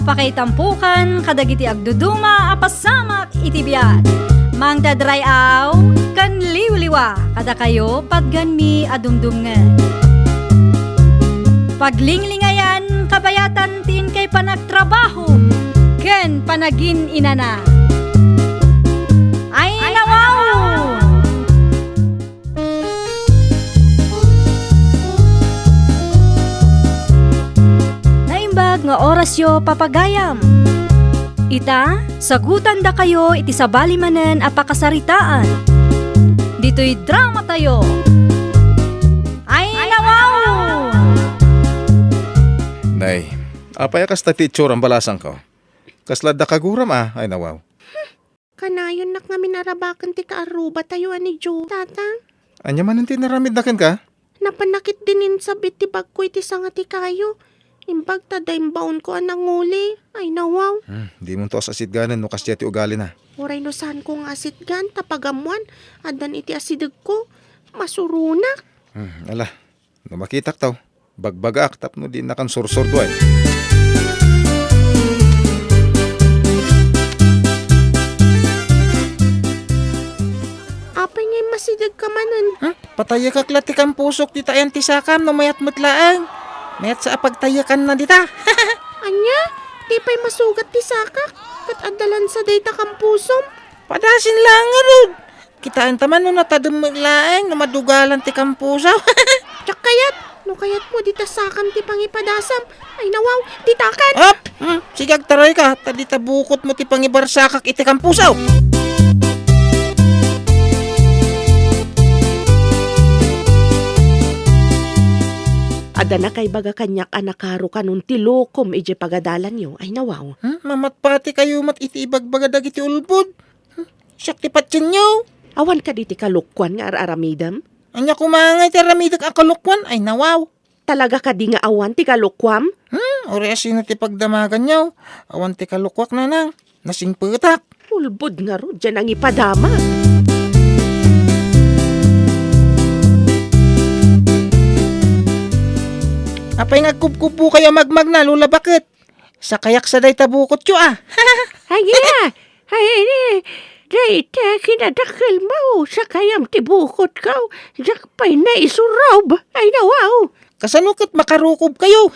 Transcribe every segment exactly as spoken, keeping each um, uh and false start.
Pakaitampokan kadagiti agduduma a pasamak iti biag. Mangted ray-aw ken liwliwa kadakayo patganmi a dumdumngeg. Paglinglingayan kabayatan ti inkay panagtrabaho ken panagin-inana. Ay, nawaw! Naimbag nga orasyo, papagayam. Ita, sagutandakayo iti sabali manen a pakasaritaan. Ditoy dramatayo. Ay, nawaw! Nay, apay a kasta ti itsuram balasangko? Kasla adda kaguram a, ay nawaw. Kanayonnak ngamin a rabaken ti kaarrubatayo a ni Joe, Tata. Ania manen ti inaramidna kenka? Napan nakitdin insab iti bagko iti sanga ti kayo. Imbag ta adda imbaonko a nanguli. Ay, nawaw. Hmm, dimonto a sasitganen no kasdiay ti ugalina. Uray no saanko nga asitgan, ta pagammoan, addan iti asidegko. Masuronak. Hmm, ala, no makitak taw, bagbagaak tapno dinnakan sursurduay. Apay nga immasidegka manen? Hmm? Patayekak la ti kampusok dita ayan ti sakam no mayat met laeng. Mayat sa a pagtayekanna dita. Ania? Di pay masugat ti sakak? Ket adda lansa dayta kampusom? Padasin laeng ngarud. Kitaenta man no natadem met laeng no madugalan ti kampusaw. Diak kayat, no kayatmo dita sakam ti pangipadasam. Ay nawaw, ditakan! Ap! Hmm, sige, agtarayka, ta dita bukotmo ti pangibarsakak iti kampusaw. Adda nakaibaga kaniak a nakarokanon ti lokom idiay pagadalanyo. Ay nawaw. Hmm, mamatpatikayo met iti ibagbaga dagiti ulbod. Hmm, siak ti patienyo. Awan kadi ti kalokuan nga ar-aramidem? Ania koma ngay ti aramidek a kalokuan? Ay nawaw. Talaga kadi nga awan ti kalokuam? Hmm, uray asino ti pagdamaganyo? Awan ti kalokuak, nanang. Nasingpetak. Ulbod ngarud diay nangipadama. Apay nga agkubkubbokayo a magmagna, Lola Baket? Sakayak sa dayta bukotyo a. Ania? Ay, ni, dayta kinadakkelmo, sakayam ti bukotko, diak pay naisurob. Ay, nawaw. Kasano ket makarukobkayo?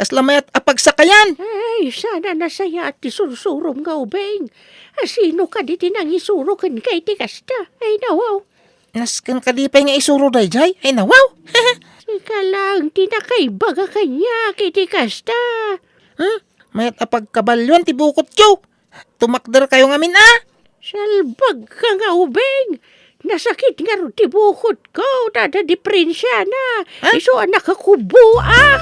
Kasla mayat a pagsakayan. Ay, saan a nasayaat ti sursurom nga ubing. Asino kadi ti nangisuro kenka iti kasta? Ay, nawaw. Nasken kadi pay nga isuro daydiay? Ay, nawaw! Sika laeng ti nakaibaga kaniak iti kasta. Hmm? Mayat a pagkabalioan ti bukotyo. Tumakderkayo ngamin a. Salbagka nga ubing. Nasakit ngarud ti bukotko, ta adda diprensiana. Ha? Isu a nakakubboak.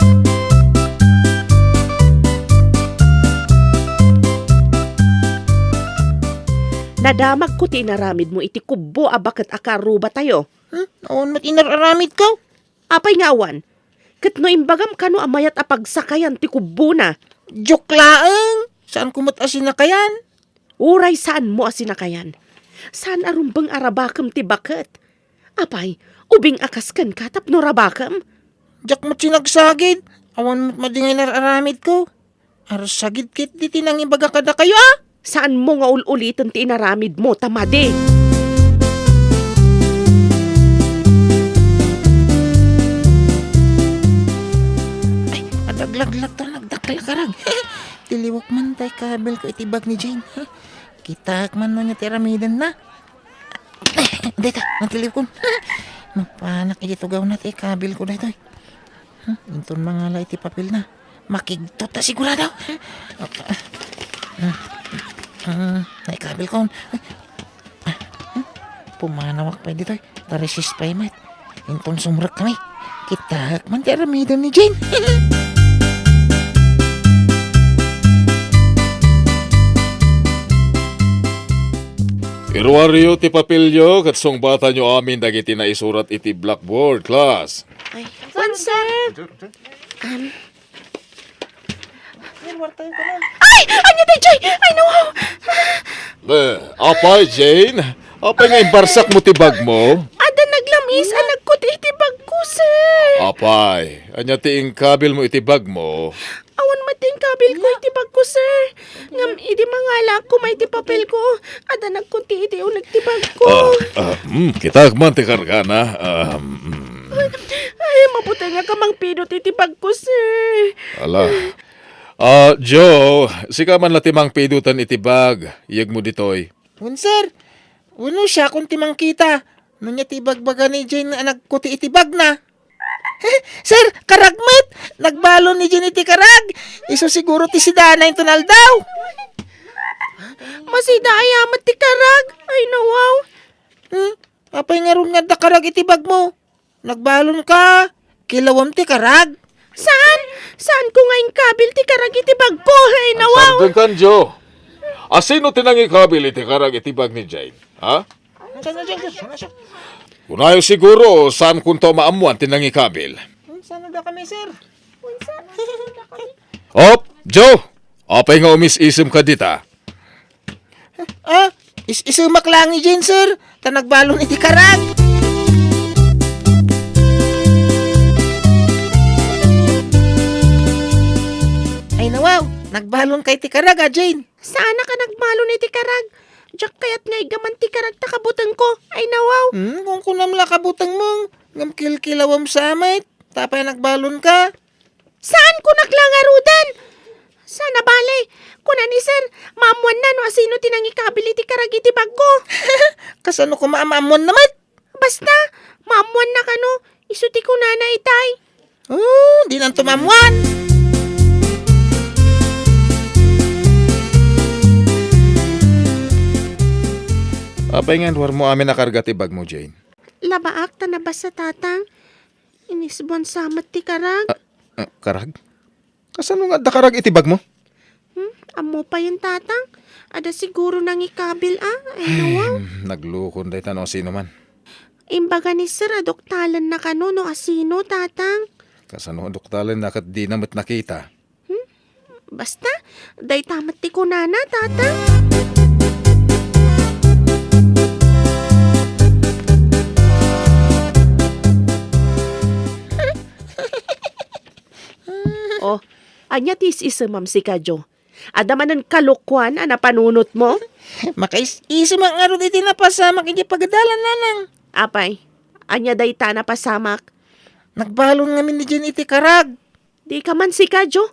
Nadamagko ti inaramidmo iti kubbo a baket a karrubatayo. Hmm? Awan met inar-aramidko. Apay nga awan? Ket no imbagam kano a mayat a pagsakayan ti kubbona? Diak laeng. Saanko met a sinakayan. Uray saanmo a sinakayan, saan a rumbeng a rabakem ti baket. Apay, ubing a kas kenka tapno rabakem? Diak met sinagsagid. Awan met madi nga inar-aramidko. Arsagid ketdi ti nangibaga kadakayo a? Saanmo nga ul-uliten ti inaramidmo ta madi? Ay, adaglaglag ta nagdaklakarag. Tiliwek man tay kabilko iti bag ni Jane. Kitaek man no ania ti aramidenna. Dayta, natiliwkon. Mapanak iti tugawna ti kabilko daytoy. Hmm, inton mangala iti papelna, makigtot ta sigurado. Hmm, hmm, naikabilkon. Hmm, pumanawak pay ditoy. Tarisis pay met. Inton sumrek kami, kitaek man ti aramiden ni Jane. Iruaryo ti papelyo ket sungbatanyo amin dagiti naisurat iti blackboard, class. Ay, wen, sir. Um, Ay! Ania daydiay? Ay, no! Eh, apay, Jane? Apay nga imbarsakmo ti bagmo? Adda naglam-is a nagkut iti bagko, sir. Apay, ania ti inkabilmo iti bagmo? Awan met ti inkabilko iti bagko, sir. Ngem idi mangala koma iti papelko, adda nagkunti iti uneg ti bagko. Ah, ah, hmm, kitaek man ti kargana. Ah, hmm. Ay, mabutengak a mangpidut iti bagko, sir. Ala. Ah, Joe, sika man la ti mangpidutan iti bag. Iyegmo ditoy. Wen, sir. Wenno siakon ti mangkita. No ania ti ibagbaga ni Jane a nagkuti iti bagna? Sir, karag met! Nagbalon ni Jane iti karag! Isu siguro ti sidana inton aldaw! Masida aya met ti karag! Ay, nawaw! Hmm? Apay ngarud nga adda karag iti bagmo? Nagbalon ka! Kilawem ti karag! Saan? Saan ko nga inkabil ti karag iti bagko? Ay, nawaw! Agtardengkan, Joe. Asino ti nangikabil iti karag iti bag ni Jane? Ha? Saan na dyan? Kunayo siguro, saan kunto maammuan ti nangikabil? Hmm, saan na kami, sir? Op, Joe! Apay nga umis-isem ka dita? Ah, is-isemak lang ni Jane, sir. Ta nagbalon iti karag. Ay, nawaw. Nagbalon ka iti karag, ah, Jane. Saanak a nagbalon iti karag. Diak kayat nga iggaman ti karag ta kabutengko. Ay, nawaw. Hmm, kunkunam la kabutengmo. Ngem kilkilawem sa met. Ta apay nagbalon ka? Saan ko naglangaruden? Sana bale, kuna ni sir, maammuanna no asino ti nangikabil iti karag iti bagko. Kasano koma a maammuanna met? Basta, maammuanna kano, isu ti kunana itay. Oh, dinanto maammuan. Apay nga inruarmo amin a karga ti bagmo, Jane? Labaak ta nabasa, Tatang. Inisbuan sa met ti karag. Ah, ah, karag? Kasano nga adda karag iti bagmo? Hmm? Ammo payen, Tatang? Adda siguro nangikabil, ah? Ay, nawaw. Naglukon dayta no asino man. Imbaga ni Sir a duktalenna kano no asino, Tatang. Kasano a duktalenna ket dina met nakita? Hmm? Basta, dayta met ti kunana, Tatang. Oh, ania ti is-isemam sika, Jo? Adda manen kalokuan a napanunotmo? Makais-isem ngarud iti napasamak iti pagadalan, Nanang. Apay, ania dayta a napasamak? Nagbalon ngamin ni Jane iti karag. Dika man sika, Jo.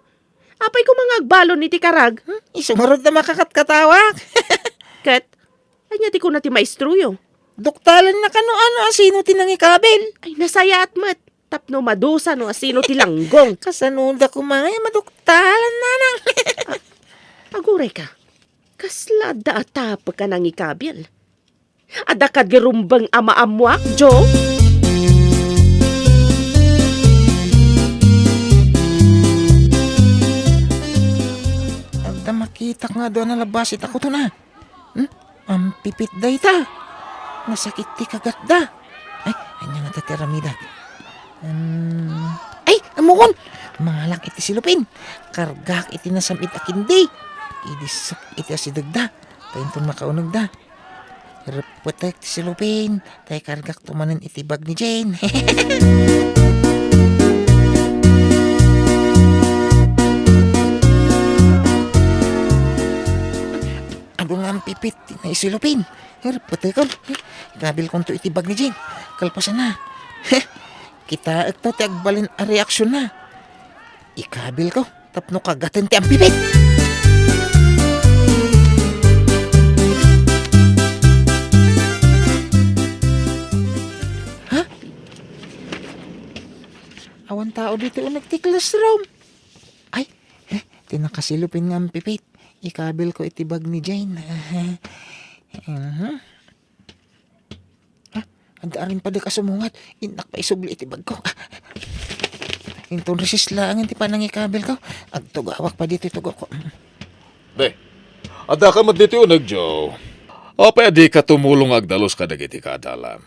Apay koma nga agbalon iti karag? Hmm? Isu ngarud a makakatkatawak. Ket, ania ti kuna ti maestroyo? Duktalenna kano ano a sino ti nangikabil. Ay, nasayaat met. Tapno madusa no asino ti langgong. Kasanoda koma nga maduktalan, Nanang? Aguray ka. Kasla adda a tapek a nangikabil. Adda kadi rumbeng a maammuak, Jo? Adda makitak nga adu a nalabas ita kuton a. Hmm? Ampipit dayta. Nasakit ti kagatda. Ay, ania ngata ti aramidek? Hmm. Ay, ammokon! Mangalak iti silupin. Kargak iti nasam-it a kindi. Idissek iti asidegda. Ta inton makaunegda. Reppetek ti silupin. Tay kargakto manen iti bag ni Jane. Adu nga ampipit ti naisilupin. Reppetekon. Ikabilkonto iti bag ni Jane. Kalpasanna. Kitaekto ti agbalin a reaksionna. Ikabilko tapno kagaten ti ampipit. Ha? Awan tao ditoy uneg ti classroom. Ay, eh, ti nakasilupin nga ampipit. Ikabilko iti bag ni Jane. Mhm. Ah, adda arin padek a sumungat. Innak paisubli iti bagko. Ah. Inton recess laengen ti panangikabilko. Agtugawak pay ditoy tugawko. Be, adda ka met ditoy uneg, Joe. Apay a dika tumulong nga agdalus kadagiti kaadalam?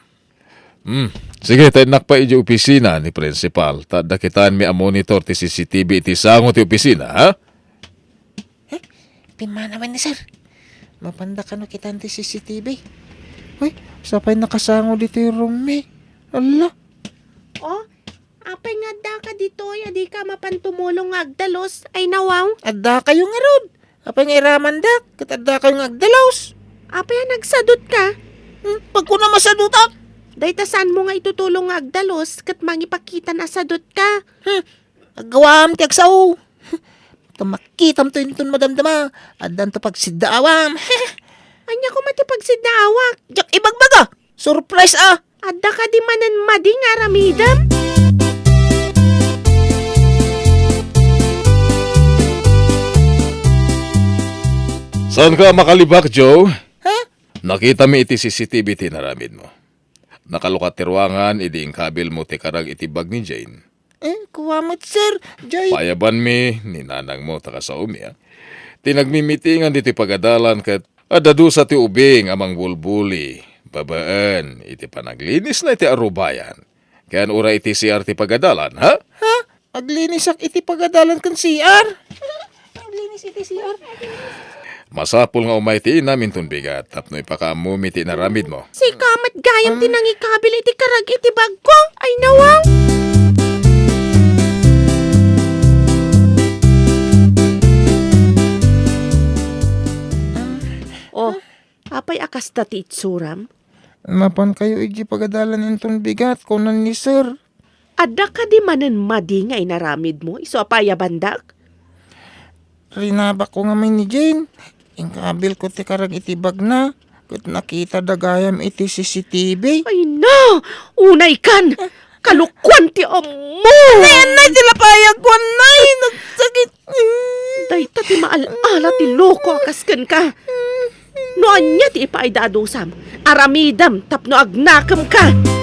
Hmm. Sige, ta innak pay idiay opisina ni principal. Ta adda kitaenmi a monitor ti C C T V iti sango ti opisina, ha? Eh, pimmanawen ni sir. Mapanda kano kitan ti C C T V. Uy, sapay nakasango ditoy room mi. Ala. Oh, Apay nga addaka ditoy a dika mapan tumulong nga agdalus? Ay, nawaw. Addakayo ngarud. Apay nga iramandak ket addakayo nga agdalus? Apay a nagsadutka? Hmm, pagkuna masadutak? Dayta saanmo nga itutulong nga agdalus ket mangipakitan a sadutka. Hmm, aggawam ti agsao. Ta makitam to inton madamdama, addanto pagsiddaawam. Ania koma ti pagsiddaawak? Diak ibagbaga. Surprise a. Adda kadi manen madi nga aramidem? Saanka a makalibak, Joe? Ha? Nakitami iti C C T V ti inaramidmo. Nakalukat ti ruangan idi inkabilmo ti karag iti bag ni Jane. Eh, kua met, sir. Jay. Paayabanmi ni nanangmo ta kasaomi, a. Ti nagmimitingan ditoy pagadalan ket adda dusa ti ubing a mangbulbuli babaen iti panaglinisna iti arubayan. Ken uray iti C R ti pagadalan, ha? Ha? Aglinisak iti pagadalan ken C R? Aglinis iti C R? Masapul nga umay ti inam inton bigat tapno ipakaammomi ti inaramidmo. Sika met gayam ti nangikabil iti karag iti bagko. Ay, nawaw. Oh, apay a kasta ti itsuram? Mapankayo iti pagadalan inton bigat, kunan ni sir. Adda kadi manen madi nga inaramidmo isu a paayabandak? Rinabakko ngamin ni Jane. Inkabilko ti karag iti bagna, ket nakitada gayam iti C C T V. Ay na! Unaykan! Kalokuan ti ammo! Nay, nay, ti lapayagko, nay! Nagsakit! Dayta ti maal-ala ti loko a kas kenka. No ania ti ipaayda a dusam, aramidem tapno agnakemka.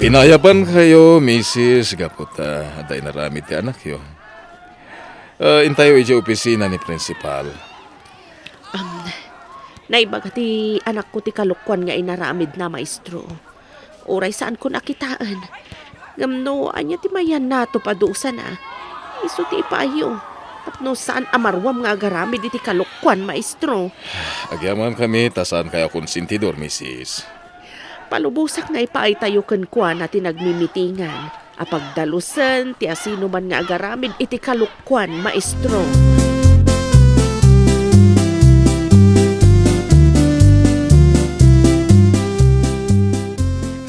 Pinayabankayo, misis, gapu ta adda inaramid ti anakyo. Ah, intayo idiay opisina ni Principal. Am, naibaga ti anakko ti kalokuan nga inaramidna, maestro. Uray saankon a kitaen. Ngem no ania ti mayan natop a dusana, isu ti ipaayyo. Tapno saan a maruam nga agaramid iti kalokuan, maestro. Agyamankami ta saankayo a konsentidor, misis. Palubosak nga ipaaytayo kenkuana ti nagmimitingan a pagdalusen ti asinoman nga agaramid iti kalokuan, maestro.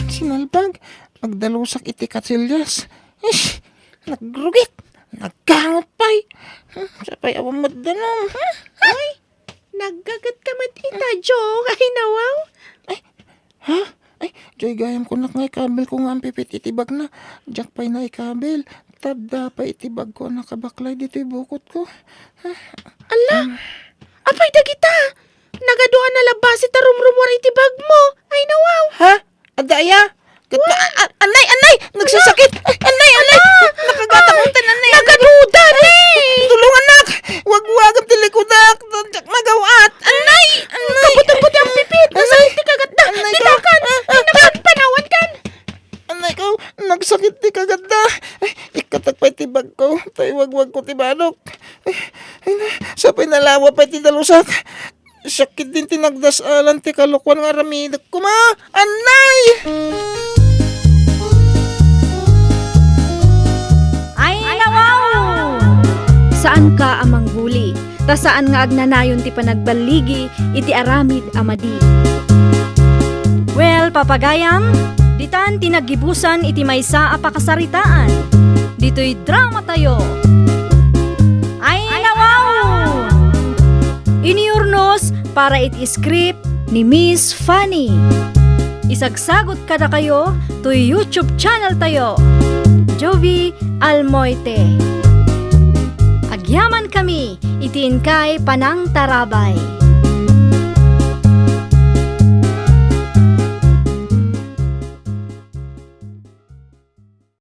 Sinalbag, nagdalusak iti kasilyas. Ish! Nagrugit! Naggangot pay! Hmm, sapay awan met danum. Hmm? Ay! Naggaget ka met ita, Joe. Ay, nawaw. Ay, ha? Ay, jay gayam kunak nga ikabilko nga ampipit iti bagna. Diak pay naikabil. Ta adda pay iti bagko a nakabaklay ditoy bukotko. Ha? Ala? Apay dagita? Nagadu a nalabasi ta rumrumuar iti bagmo. Ay, nawaw. Ha? Adda aya? Ket ma-, a-, a-, anay, anay! Nagsasakit! Ay, anay, anay! Nakagatak unten, anay, anay! Nagaduda, ne! Tulungannak! Wagwagam ti likudak! Diak magaw-at! Anay! Anay! Kaputi-puti ang pipit! Nasakit ti kagatda! Anay ko! Didakan! Ah, ah, ah! Panawankan! Anay ko! Nagsakit ti kagatda! Ay, ikkatak pay ti bagko! Tay wagwagko ti banok! Ay, ay, sapay nalawa pay ti dalusak! Siak ketdin ti nagdas-alan ti kalokuan nga aramidek koma. Anay! Ay, nawaw! Saanka a mangguli, ta saan nga agnanayon ti panagballigi iti aramid a madi. Well, papagayam, ditan ti naggibusan iti maysa a pakasaritaan. Ditoy dramatayo. Ay, nawaw! Inurnos para iti script ni Miss Fanny. Isagsagot kadakayo toy YouTube channel tayo, Jovie Almoite. Agyamankami iti inkay panangtarabay.